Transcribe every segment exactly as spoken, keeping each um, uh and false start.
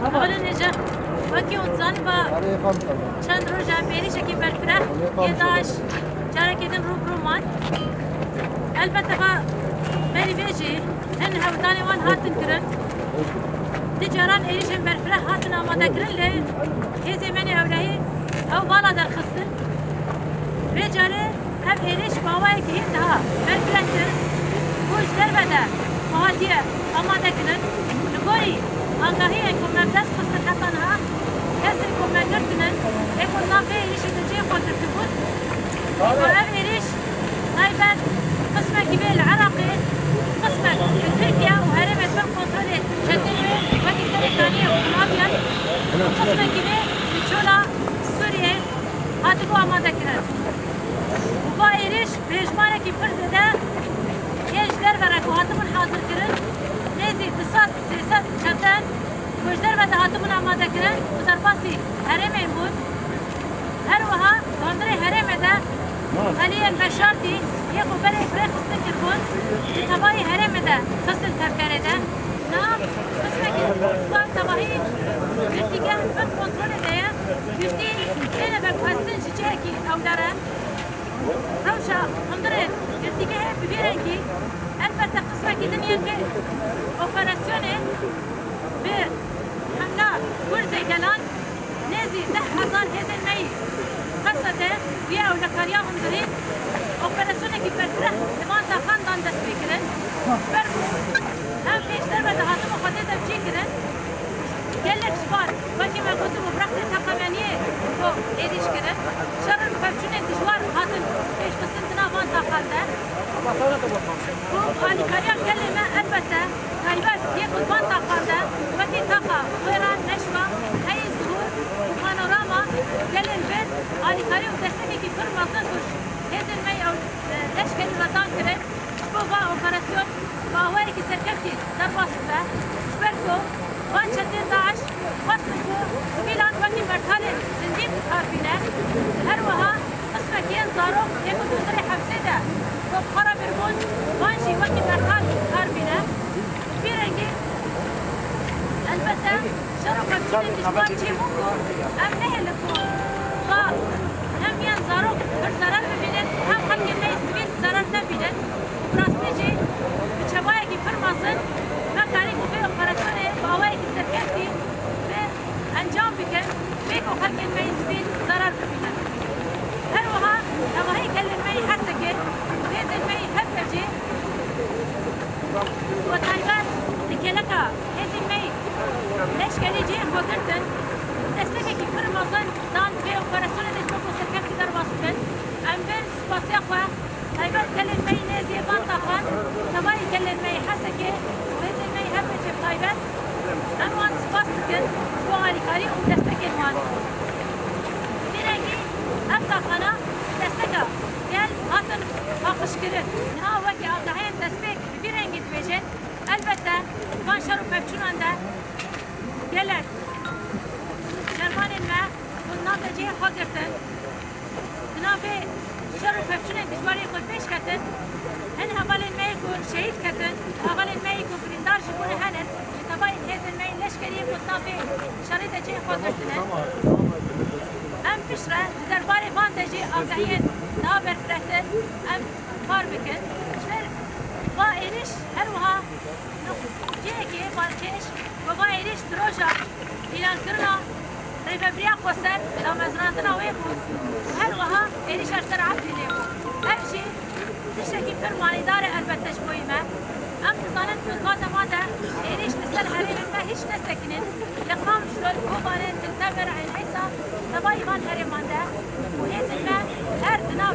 Hevalên hêja, wekî hûn dizanin, va çend roj e bi êrîşekî berfireh yê DAIŞ carekê din rû bi rû man. Elbette va berî vê jî hin hewldanên wan hatin kirin. Du caran êrîşên berfireh hatin amadekirin, lê hêzên me yên ewlehî ew bala derxistin. Vê carê ev êrîş bi awayekî hîn daha berfirehtir û ji derve de ku hatiye amade kirin. Li gorî agahiyên ku me bi dest xistin heta niha, kesên ku me girtine, ê ku di nav vê êrîşê de cihê xwe girtibûn, ku ev êrîş taybet qismekî wê li Iraqê, qismek li Tirkiye û herêmê bin kontrolê çetên wê wekî Serê Kaniyê û Xinabiyan, qismekî wê li çola Sûriyê hatibû amadekirin. Û va êrîş bi hêjmarekî pir zêde yên ji derve re ku hatibûn hazirkirin, nêzî du sed sê sed çeten ku ji derve de hatibûn amadekirin û derbasî herêmên bûn. Her wiha hundirê herêmê de xeliyên veşartî yê ku berê bi rêxistin kiribûn, di tevayî herêmê de xistin tevgerê de. Niha qismekî van tevahî girtîgeh bin kontrolê de ye. Girtî têne veguhestin ji cihekî ewle re. Rewşa hundirê girtîgehê bi vî rengî, elbette qismekî din yên vê operasyonê bi hemla gurzê gelan nêzî deh hezar hêzên me yî Qesede wî ewlekariya hundirî operasyonekî berfireh li van taxan dan destpêkirin. Ji ber ku hem pêş derve de hatibû xwedê devcî kirin, gelek ji van, wekî me gotibû, bi rextê teqemeniyê ku êrîş kirin, şer û pevçûnên dijwar hatin pêşxistin di nav van taxan de. Û alîkariya gelê me elbette taybet yê ku di van taxan de, wekî taxa Xwêra, Neşva, Heyî Zuhur û Panorama, gelên vir alîkarî û destekekî pir mezin ku ji hêzên me yê ew, e, leşkerî re dan kirin, ji bo va operasyon bi awayekî serkeftî derbas bibe. Ji ber ku van çetên DAIŞ xwestin ku sivîlan wekî mertalên zindî bi kar bîne. Her wiha qismekî yên zarok yê ku di hundirê hepsê de ku bi xwe re biribûn, van jî wekî mertal bi kar bîne. Bi vî rengî, elbette, şer û pevçûnên dijwar çêbûn ku em nehêlin ku va hem yên zarok pir zerar bibînin, hem xelkên me yê sivîl zerar nebînin. Bi rastî jî bi çabayekî pir mezin me karî ku vê operasyonê bi awayekî serkeftî bi encam bikin, bê ku xelkên me yê sivîl zerar bibînin. Her wiha tevahî gelên me yê Hesekê û hêzên me yê her pejê, bi taybet di kêleka hêzên me yê leşkerî cihê xwe girtin, destekekî pir mezin dan vê operasyonê de ji bo ku serkeftî derbas bikin. Em vê spasiya xwe taybet gelên me yê nêzî van taxan, tevayî gelên me yê Hesekê û hêzên me yê her pejê bi taybet, em wan spas dikin ji bo alîkarî û destekên wan. Vî rengî ev taxana desteka gel hatin paqijkirin. Niha wekî agahiyên destpêk bi vî rengî dibêjin, elbette di van şer û pevçûnan de gelek şervanên me ku di nav de cihê xwe girtin, di nav vê şer û pevçûnên dijwarî xwe pêş ketin, hin hevalên me yê ku şehîd ketin, hevalên me yê ku birîndar jî bûne hene, ji tevayî hêzên me yê leşkerî yê ku di nav vê şerê de cihê xwe girtine. Em piştre di derbarê van de jî agahiyên daha berfirehtir em bar bikin. Ji ber va êrîş her wiha cihekî balkêş, ku va êrîş di roja îlankirina rêvebiriya xweser, damezinandina wê bû. Her wiha êrîşa li ser Efrînê bû. Ev jî tiştekî pir manîdar e elbette ji bo yî me. Em dizanin ku di va dema de êrîş li ser herêmên me hîç nesekinin. Li Qamişlo, li Kobanê, Til Teber, Eyn Eysa, tevayî van herêman de û hêzên me her di nav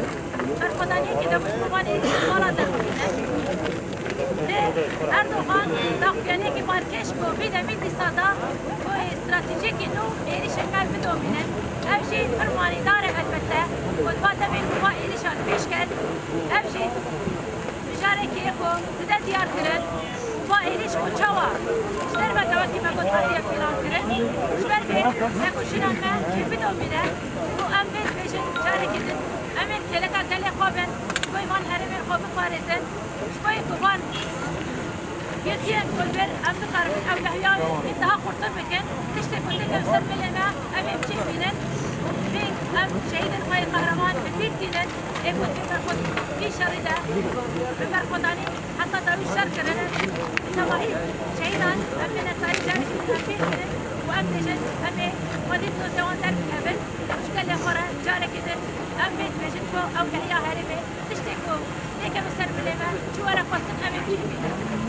berxwedaniyekê de bûn ku van êrîşên bala derxistine. Lê Erdogan daxuyaniyekî balkêş ku vî demî dîsa da ku stratejiyekî nû êrîşên me bidomînin. Ev jî pir manîdar e elbette ku di va demê ku va êrîşa li pêş ket, ev jî mijarekî ye ku dide diyar kirin û va êrîş ku çawa ji derve de wekî me got hatiye pîlan kirin. Ji ber vê me ku şînan me jî bidomîne û em vê dibêjin carekî din em ê li kêleka gelê xwe bin, ji bo van herêmên xwe biparêzin, ji bo ku van girtiyên xwe li vir em bikaribin ew lehiya wî daha xurtir bikin. ê ku vê berxwe-, vî şerî de bi berxwedanî heta dawî şer kirine. Tevahî şehîdan em bêne tarî carekî din em fêm kirin û em bêjin em ê xwedî dozê wan derbikevin. Ji gelê xwe re carekî din em vê dibêjin ku ew kehiya herêmê tiştê ku têkeve ser milê me, çi were xwestin em ê bînin.